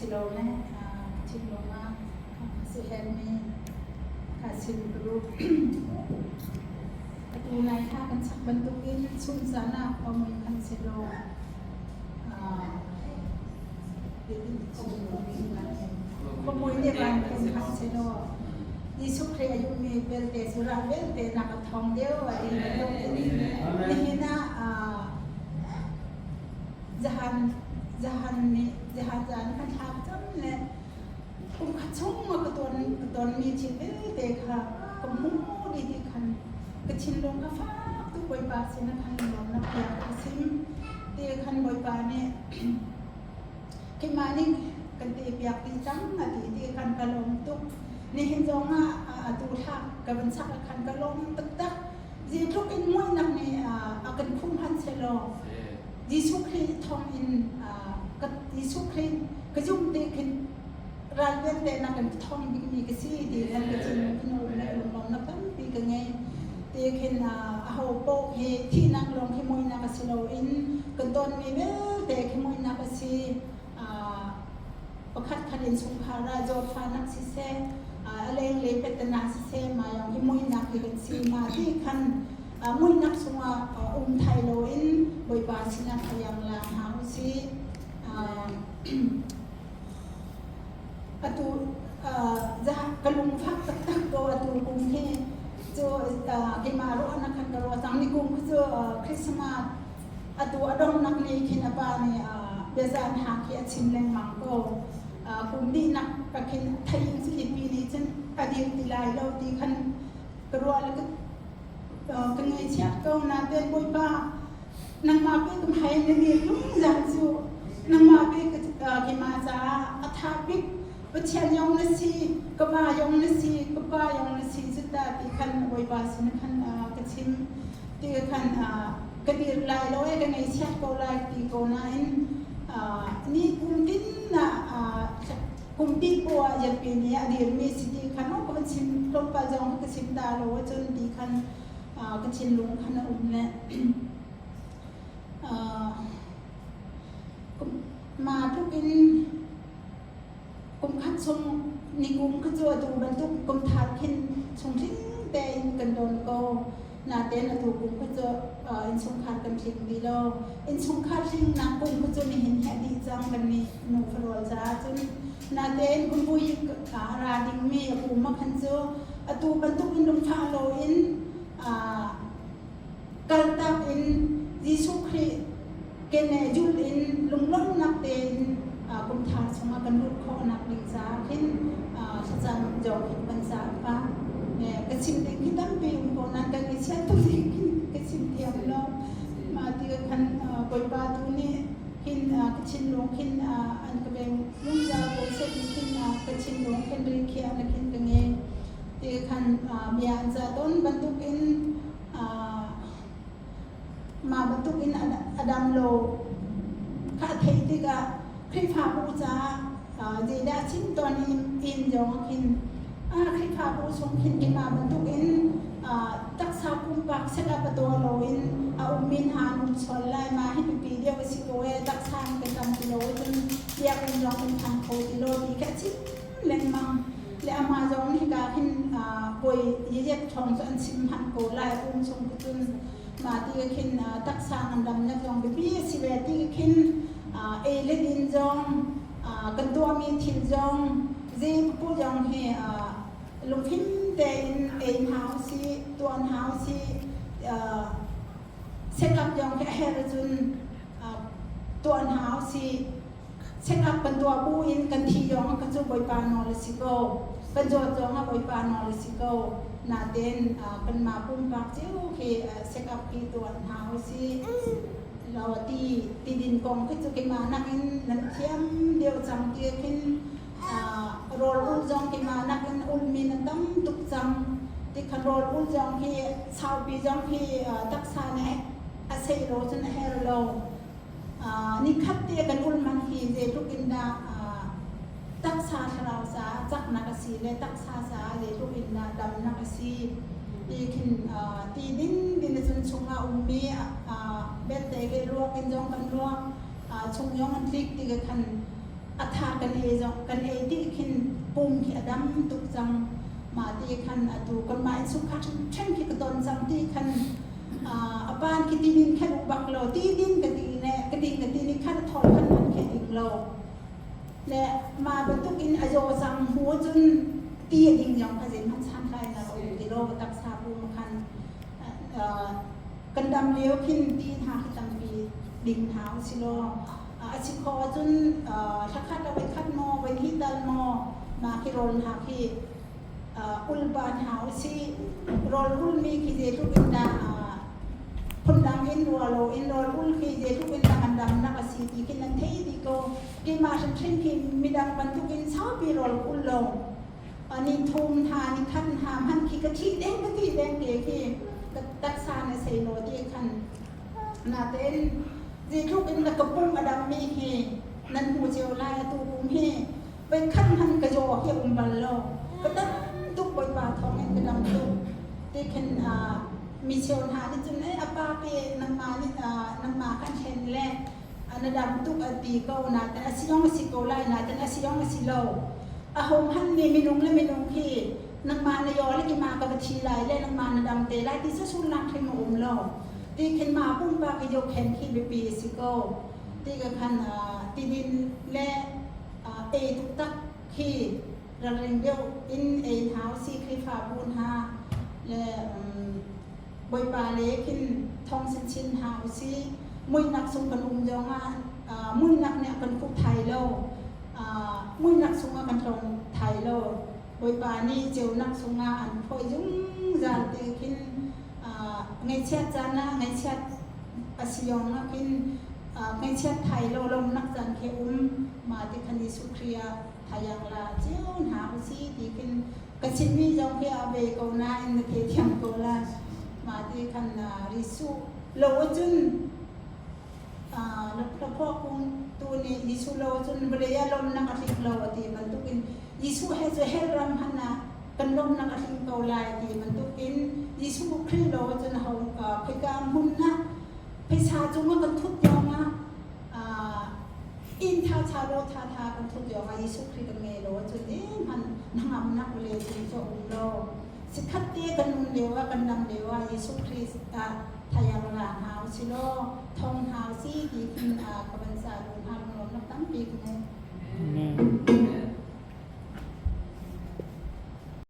si lo ne thinlung ah sihermi ka sim ka duh. Atu nai hla kan sak bantukin chungzan ah khuamui khan si law khuamui nih van phun khan si law Jesuh Khrih a yummi belte cu ral belte nak a thawng deuh a ti bantukin nihin ah Zahan zahan nih zahan zan kan thlak cang le kum khat chung a ka ton ka tonmi thil vialte kha ka hmuh dih ti khan ka thinlung ka fak tuk. Bawipa sin ah khan lawmnak bia ka chim ti khan Bawipa nih keimah nih kan ti piak dih cang a ti ti khan ka lawm tuk. Nihin zong ah atu thla ka van sak ah khan ka lawm taktak. Zeitluk in muihnak nih a kan khumhan sehlaw Jesuh Khrih thawng in Jesuh Khrih ka zumh ti khin ral vialte na kan thawng bikmi ka si ti khan ka thinlung in um le lunglawmnak tampi ka ngei. Ti khin aho paoh hi thihnak lawng hi muihnak a si loin kan tonmi vialte khi muihnak a si. Pakhat khat innchungkhar ah zawtfahnak siseh, a lenglei petana siseh, mah yong hi muihnak hi kan si. Mah ti khan muihnak chungah um thai loin Bawipa sinah thayang la hna u sih. Atu ka lungfak taktak ko atu kum hi cu keimah ruahnak khan ka ruah cang. Ni kum cu Christmas atu a donghnak ni khin a pa nih biazan ha khi a chim lengmang ko. Kum dihnak ka khin thei cu mipi nih cun a dir ti lai lo ti khan ka ruah le ka ngaihchiat ko. Nain Bawipa, nangmah pe ka hmai na dir zungzal cu nangmah pe keimah caah a tha bik Pathian yong na si, ka va yong na si, ka pa yong na si cu ta ti khan Bawipa sin khan ka chim ti khan ka dir lai lo e, ka ngaihchiat ko lai ti ko nain ni kum tin ah kumpi po ah yanpi nih a dirmi si ti khan ka van chim tlawmpal zong ka chim ta lo ahcun ti khan ka thinlung khan a um le ma tluk in kum khat chung ni kum kha cu atu bantuk kum thar khin chung tling tein kan don ko. Natein atu kum kha cu innchungkhar kan tling ti lo. Innchungkhar tlingnak kum kha cu nihin hi a dih cang kan nih nu farawl caah cun. Natein kumpui a ra dingmi a kum ah khan cu atu bantuk in lungfah loin kaltak in Jesuh Khrih keneh zul in lunglawmhnak tein kum thar chungah kan lut khawhnak ding caah khin thlacam zong hin kan cah pah. Ka chim ding khi tampi um ko nain kan i chiat tuk ding khin ka chim thiam lo. Mah ti khan Bawipa tu nih hin ka thinlung khin an ka veng zungzal ko seh ti khin ka thinlung khin ri khiah na khin ka ngei. Ti khan bia an cah tawn bantukin Mah bantukin a dam lo kha a theih tikah Khrihfabu caah zeidah a chim tawn i inn zong ah khin Khrihfabu chung khin keimah bantukin taksa pumpak setup a tuah loin a ummi hna an um sual lai. Mah hi biapi deuh a si ko ee. Taksa in kan tam ti lo ahcun biakinn zong kan phan kho ti lo ti kha a chim lengmang. Le amah zong nih hika hin puai yiet thawng cu an chim hmanh ko lai um chung cu cun mah ti khin taksa ngandamnak zong biapi a si ve ti khin ei le din zong kan tuahmi thil zong zei pu zong hi lungfim tein ei hna usih, tuan hna usih. Set up zong hi a herh cun tuah hna usih. Check up kan tuah bu in kan thi zong ah cu Bawipa nawl a si ko. Kan zawt zong ah Bawipa nawl a si ko. Natein kanmah pumpak cio khi check up khi tuah hna usih. Lo ti ti din kong khi cu keimah nakin nan thiam deuh cang ti khin rawl ulh zong keimah nakin ulhmi nan tam tuk cang. Ti khan rawl ulh zong hi saupi zong hi taksa nih a sei lo cun a her lo. Nikhat te kan ulh man hi zeitluk in dah taksa thlarau caah caknak a si le taksa caah zeitluk in dah damnak a si ti khin ti ding ding cun chungah ummi belte ke ruak in zong kan ruak chung yong an tlik ti khan. A tha kan ei zong kan ei ti khin pum khi a dam tuk cang. Mah ti khan atu kanmah innchungkhar ṭhen khi ka ton cang ti khan a pan khi ti din khan bak lo ti din ka ti ne ka ding ka ti ni khan thol khan man khi ding lo le mah bantuk in a zaw cang hnu cun ti a ding zong kha zeihmanh santlai na um ti lo taksa pum khan kan dam lio khin ti hna khi tampi ding hna usih law a si khawh ahcun thlakhat le voikhat maw voihnih tal maw mah khi rawl hna khi ulpa hna usih. Rawl ulmi khi zeitluk in dah phundang in rua lo in rawl ul khi zeitluk in dah kan damnak a si ti khi nan theih dih ko. Keimah hrimhrim khi midang bantukin saupi rawl ul lo ni thum hna ni khat hna hmanh khi ka thih deng ka thih deng te khi ka taksa na sei lo ti khan. Natein zeitluk in na ka pum a dammi hi nan hmu cio lai. Atu kum hi voikhat hmanh ka zaw hi um bal lo. Ka dam tuk, Bawipa thawng in ka dam tuk. Ti khin mi cheu hna nih cun ei a pa pe nangmah nih nangmah kan hlen le na dam tuk a ti ko. Natein a si zong a si ko lai, natein a si zong a si lo. Aho hmanh nih minung le minung hi nangmah na yaw le keimah ka va thi lai le nangmah na dam te lai ti cu sullam hrim a um lo. Ti khin mah pumpak i zohkhenh khi biapi a si ko. Ti ka khan tidin le ei taktak khi ralring deuh in ei hna usih. Khrihfabu hna le Bawipa le khin thawng chinchin hna usih. Muihnak chung kan um zong ah muihnak nih a kan khup thai lo, muihnak chungah kan tlawng thai lo. Bawipa nih ceunak chungah an phawi zungzal ti khin ngaihchiat caan ah ngaihchiat a si yong ah khin ngaihchiat thai lo lawmnak caan khi um. Mah ti khan Jesuh Khrih ah thayang la cio hna usih ti khin ka chimmi zong khi a ve ko nain na theithiam ko la. Mah ti khan Jesuh lo ahcun hlaphuah kung tu nih Jesuh lo ahcun vawlei ah lawmnak a tling lo a ti bantukin Jesuh he cu hell ram hmanh ah kan lawmnak a tling ko lai ti bantukin Jesuh Khrih lo ahcun ho khoika hmun ah phaisa cungah kan thut zongah inn tha tha lo tha tha kan thut zongah Jesuh Khrih kan ngei lo ahcun hman hnangamnak vawlei cung cu a um lo. Sikhat te kan nun lio ah kan dam lio ah Jesuh Khrih ah thayang la hna usih law thong hna usih ti khin ka van sa lu hna lunglawmnak tampi ka ngei. Amen.